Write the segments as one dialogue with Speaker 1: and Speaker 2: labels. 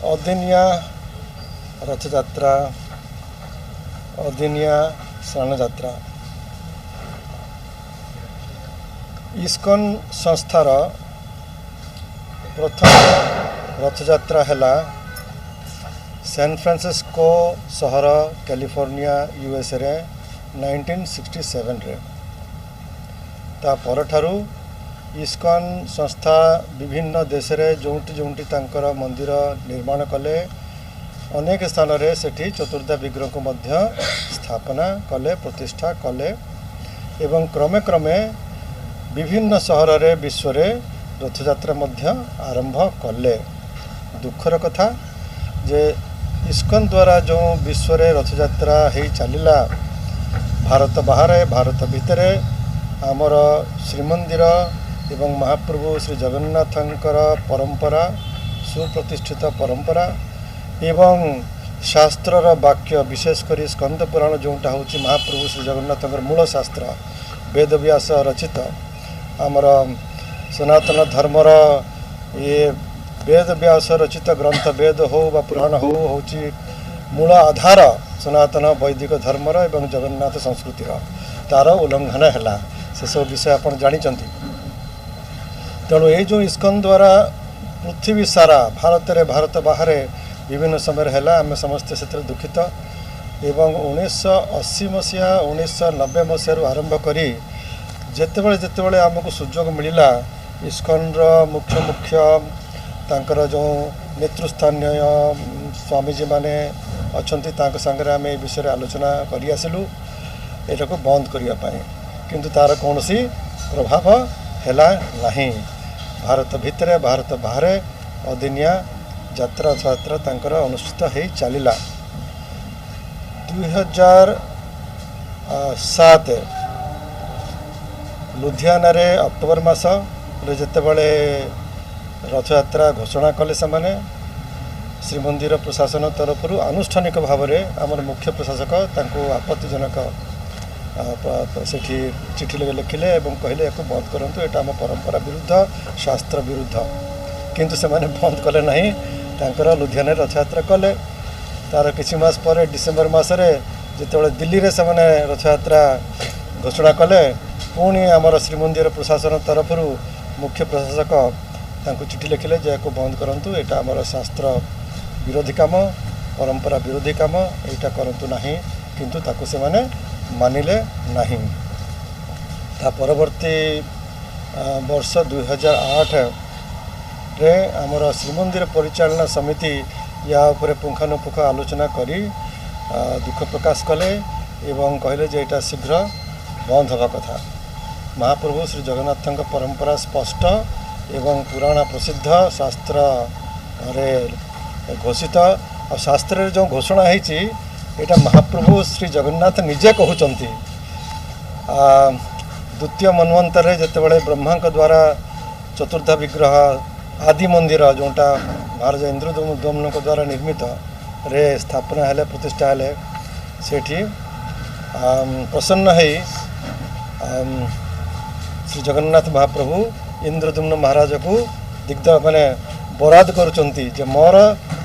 Speaker 1: ଅଦିନିଆ ରଥଯାତ୍ରା, ଅଦିନିଆ ସ୍ନାନଯାତ୍ରା। ଇସ୍କନ ସଂସ୍ଥାର ପ୍ରଥମ ରଥଯାତ୍ରା ହେଲା ସାନ୍ ଫ୍ରାନ୍ସିସ୍କୋ ସହର, କାଲିଫର୍ଣ୍ଣିଆ, ୟୁଏସ୍ଏରେ 1967ରେ। ତା ପରଠାରୁ ଇସ୍କନ ସଂସ୍ଥା ବିଭିନ୍ନ ଦେଶରେ ଯେଉଁଠି ଯେଉଁଠି ତାଙ୍କର ମନ୍ଦିର ନିର୍ମାଣ କଲେ, ଅନେକ ସ୍ଥାନରେ ସେଠି ଚତୁର୍ଦ୍ଧା ବିଗ୍ରହକୁ ମଧ୍ୟ ସ୍ଥାପନା କଲେ, ପ୍ରତିଷ୍ଠା କଲେ ଏବଂ କ୍ରମେ କ୍ରମେ ବିଭିନ୍ନ ସହରରେ ବିଶ୍ୱରେ ରଥଯାତ୍ରା ମଧ୍ୟ ଆରମ୍ଭ କଲେ। ଦୁଃଖର କଥା ଯେ ଇସ୍କନ ଦ୍ୱାରା ଯେଉଁ ବିଶ୍ୱରେ ରଥଯାତ୍ରା ହେଇ ଚାଲିଲା, ଭାରତ ବାହାରେ, ଭାରତ ଭିତରେ ଆମର ଶ୍ରୀମନ୍ଦିର ଏବଂ ମହାପ୍ରଭୁ ଶ୍ରୀ ଜଗନ୍ନାଥଙ୍କର ପରମ୍ପରା, ସୁପ୍ରତିଷ୍ଠିତ ପରମ୍ପରା ଏବଂ ଶାସ୍ତ୍ରର ବାକ୍ୟ, ବିଶେଷ କରି ସ୍କନ୍ଦ ପୁରାଣ ଯେଉଁଟା ହେଉଛି ମହାପ୍ରଭୁ ଶ୍ରୀ ଜଗନ୍ନାଥଙ୍କର ମୂଳ ଶାସ୍ତ୍ର, ବେଦବ୍ୟାସ ରଚିତ ଆମର ସନାତନ ଧର୍ମର ଇଏ ବେଦବ୍ୟାସ ରଚିତ ଗ୍ରନ୍ଥ, ବେଦ ହଉ ବା ପୁରାଣ ହଉ, ହେଉଛି ମୂଳ ଆଧାର ସନାତନ ବୈଦିକ ଧର୍ମର ଏବଂ ଜଗନ୍ନାଥ ସଂସ୍କୃତିର, ତାର ଉଲ୍ଲଂଘନ ହେଲା। ସେସବୁ ବିଷୟ ଆପଣ ଜାଣିଛନ୍ତି। ତେଣୁ ଏଇ ଯେଉଁ ଇସ୍କନ ଦ୍ୱାରା ପୃଥିବୀ ସାରା, ଭାରତରେ, ଭାରତ ବାହାରେ ବିଭିନ୍ନ ସମୟରେ ହେଲା, ଆମେ ସମସ୍ତେ ସେଥିରେ ଦୁଃଖିତ। ଏବଂ 1980 ମସିହା, 1990 ମସିହାରୁ ଆରମ୍ଭ କରି ଯେତେବେଳେ ଯେତେବେଳେ ଆମକୁ ସୁଯୋଗ ମିଳିଲା, ଇସ୍କନର ମୁଖ୍ୟ ମୁଖ୍ୟ ତାଙ୍କର ଯେଉଁ ନେତୃସ୍ଥାନୀୟ ସ୍ୱାମୀଜୀମାନେ ଅଛନ୍ତି, ତାଙ୍କ ସାଙ୍ଗରେ ଆମେ ଏ ବିଷୟରେ ଆଲୋଚନା କରି ଆସିଲୁ ଏଟାକୁ ବନ୍ଦ କରିବା ପାଇଁ, କିନ୍ତୁ ତା'ର କୌଣସି ପ୍ରଭାବ ହେଲା ନାହିଁ। ଭାରତ ଭିତରେ, ଭାରତ ବାହାରେ ଅଦିନିଆ ଯାତ୍ରା ରଥଯାତ୍ରା ତାଙ୍କର ଅନୁଷ୍ଠିତ ହେଇ ଚାଲିଲା। 2007 ଲୁଧିଆନାରେ ଅକ୍ଟୋବର ମାସରେ ଯେତେବେଳେ ରଥଯାତ୍ରା ଘୋଷଣା କଲେ ସେମାନେ, ଶ୍ରୀମନ୍ଦିର ପ୍ରଶାସନ ତରଫରୁ ଆନୁଷ୍ଠାନିକ ଭାବରେ ଆମର ମୁଖ୍ୟ ପ୍ରଶାସକ ତାଙ୍କୁ ଆପତ୍ତିଜନକ ସେଠି ଚିଠି ଲେଖିଲେ ଏବଂ କହିଲେ ଏହାକୁ ବନ୍ଦ କରନ୍ତୁ, ଏଇଟା ଆମ ପରମ୍ପରା ବିରୁଦ୍ଧ, ଶାସ୍ତ୍ର ବିରୁଦ୍ଧ। କିନ୍ତୁ ସେମାନେ ବନ୍ଦ କଲେ ନାହିଁ, ତାଙ୍କର ଲୁଧିଆନାରେ ରଥଯାତ୍ରା କଲେ। ତା'ର କିଛି ମାସ ପରେ ଡିସେମ୍ବର ମାସରେ ଯେତେବେଳେ ଦିଲ୍ଲୀରେ ସେମାନେ ରଥଯାତ୍ରା ଘୋଷଣା କଲେ, ପୁଣି ଆମର ଶ୍ରୀମନ୍ଦିର ପ୍ରଶାସନ ତରଫରୁ ମୁଖ୍ୟ ପ୍ରଶାସକ ତାଙ୍କୁ ଚିଠି ଲେଖିଲେ ଯେ ଏହାକୁ ବନ୍ଦ କରନ୍ତୁ, ଏଇଟା ଆମର ଶାସ୍ତ୍ର ବିରୋଧୀ କାମ, ପରମ୍ପରା ବିରୋଧୀ କାମ, ଏଇଟା କରନ୍ତୁ ନାହିଁ। କିନ୍ତୁ ତାକୁ ସେମାନେ ମାନିଲେ ନାହିଁ। ତା ପରବର୍ତ୍ତୀ ବର୍ଷ 2008ରେ ଆମର ଶ୍ରୀମନ୍ଦିର ପରିଚାଳନା ସମିତି ୟା ଉପରେ ପୁଙ୍ଖାନୁପୁଙ୍ଖ ଆଲୋଚନା କରି ଦୁଃଖ ପ୍ରକାଶ କଲେ ଏବଂ କହିଲେ ଯେ ଏଇଟା ଶୀଘ୍ର ବନ୍ଦ ହେବା କଥା। ମହାପ୍ରଭୁ ଶ୍ରୀ ଜଗନ୍ନାଥଙ୍କ ପରମ୍ପରା ସ୍ପଷ୍ଟ ଏବଂ ପୁରାଣ ପ୍ରସିଦ୍ଧ, ଶାସ୍ତ୍ରରେ ଘୋଷିତ। ଆଉ ଶାସ୍ତ୍ରରେ ଯେଉଁ ଘୋଷଣା ହେଇଛି, ଏଇଟା ମହାପ୍ରଭୁ ଶ୍ରୀ ଜଗନ୍ନାଥ ନିଜେ କହୁଛନ୍ତି। ଦ୍ୱିତୀୟ ମନ୍ୱନ୍ତରରେ ଯେତେବେଳେ ବ୍ରହ୍ମାଙ୍କ ଦ୍ୱାରା ଚତୁର୍ଦ୍ଧା ବିଗ୍ରହ ଆଦି ମନ୍ଦିର, ଯେଉଁଟା ମହାରାଜା ଇନ୍ଦ୍ରଦମ୍ନଙ୍କ ଦ୍ୱାରା ନିର୍ମିତ, ରେ ସ୍ଥାପନା ହେଲେ, ପ୍ରତିଷ୍ଠା ହେଲେ, ସେଠି ପ୍ରସନ୍ନ ହେଇ ଶ୍ରୀ ଜଗନ୍ନାଥ ମହାପ୍ରଭୁ ଇନ୍ଦ୍ରଦୁମ୍ନ ମହାରାଜକୁ ଦିଗ୍ଦ ମାନେ ବରାଦ କରୁଛନ୍ତି ଯେ ମୋର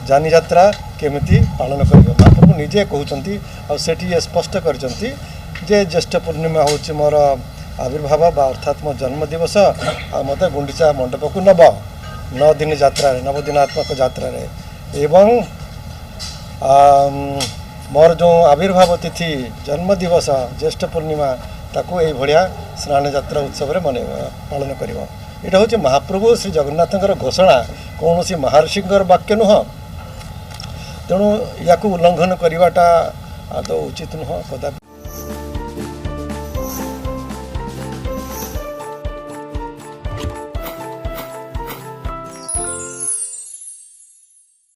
Speaker 1: ଯାନିଯାତ୍ରା କେମିତି ପାଳନ କରିବ। ମହାପ୍ରଭୁ ନିଜେ କହୁଛନ୍ତି ଆଉ ସେଠି ଇଏ ସ୍ପଷ୍ଟ କରିଛନ୍ତି ଯେ ଜ୍ୟେଷ୍ଠ ପୂର୍ଣ୍ଣିମା ହେଉଛି ମୋର ଆବିର୍ଭାବ ବା ଅର୍ଥାତ୍ ମୋ ଜନ୍ମ ଦିବସ, ଆଉ ମୋତେ ଗୁଣ୍ଡିଚା ମଣ୍ଡପକୁ ନେବ 9 ଦିନ ଯାତ୍ରାରେ, ନବଦିନାତ୍ମକ ଯାତ୍ରାରେ, ଏବଂ ମୋର ଯେଉଁ ଆବିର୍ଭାବ ତିଥି ଜନ୍ମ ଦିବସ ଜ୍ୟେଷ୍ଠ ପୂର୍ଣ୍ଣିମା, ତାକୁ ଏଇଭଳିଆ ସ୍ନାନ ଯାତ୍ରା ଉତ୍ସବରେ ମନେଇବ, ପାଳନ କରିବ। ଏଇଟା ହେଉଛି ମହାପ୍ରଭୁ ଶ୍ରୀ ଜଗନ୍ନାଥଙ୍କର ଘୋଷଣା, କୌଣସି ମହର୍ଷିଙ୍କର ବାକ୍ୟ ନୁହଁ। ତେଣୁ ୟାକୁ ଉଲ୍ଲଂଘନ କରିବାଟା ଆଦୌ ଉଚିତ ନୁହଁ କଦାପି।